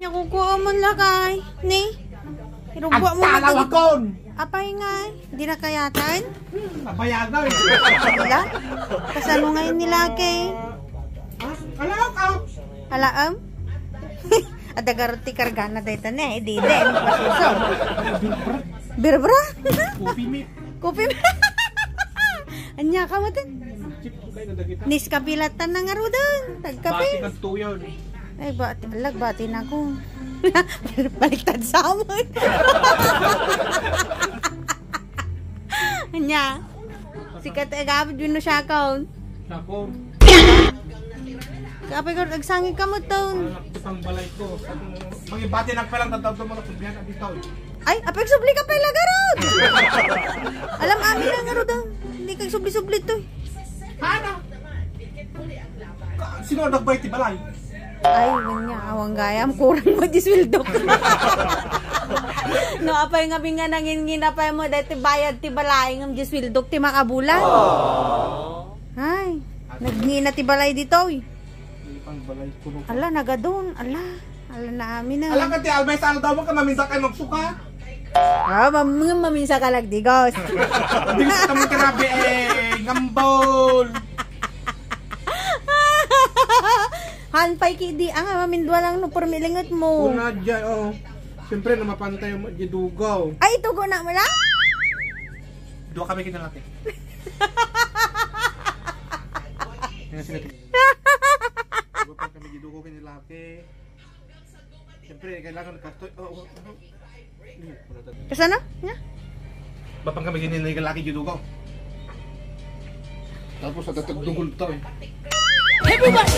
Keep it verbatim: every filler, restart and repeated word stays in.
Kukuha mo lakay, ni? Irugwa mo Agtalaw na akon! Apay nga, di na kayatan? Nabayagan. Wala? Kasano ngayon ni Lucky? Ha? Alaw ka! Alaam? Adagarot ti kargana dayta ne, di din. Pasuso. Birbra? Kopi mi. Kopi mi. Anya ka mo din? Nescafe latta na nga rudon. Tagkape. Bati kagtuyon. Ay, bati, alag, bati na ko. Baliktad sa amin. Anya. Sikat ay gabit yun no siya kaon. Nako. Kapay ko, agsangit ka mo taon. Anak, itang balay ko. Mangibati na pala, tataw to mga pagbiyan at itaw. Ay, apay subli ka pala, garod! Alam amin na nga rod, ah. Hindi ka subli-subli to, eh. Ano? Ka- Sino ang nagbay ti balay? Ay, yun nga, awang gayam, kurang mo di sweldo. No, apay nga binga nangin-ngin, apay mo, dahil ti bayad ti balay, ngam di sweldo ti makabulan. Ay, nagngina ti balay ditoy. Ang balay ko no. Ala, nagadon, ala. Ala na amin na. Alam ka, ti Albay, sa aldaw mo ka, maminta ka magsuka. Ah, mam maminsa ka lagdigos. Di sa tamang grabe eh, ngambol. Han pay ki di, ah, nga mamindwa lang no, permilingot mo. Una dyan, oh. Siyempre, na mapantay mo, di dugaw. Ay, itugo na mo lang? Dua kami kinalaki. Yan sila. Dua pa kami di dugaw kinalaki. Siyempre, kailangan kastoy. Oh, oh, oh. Kasano? Nya? Bapang kami gini na ikalaki judo ko. Tapos, at tagdugol to eh. Everybody!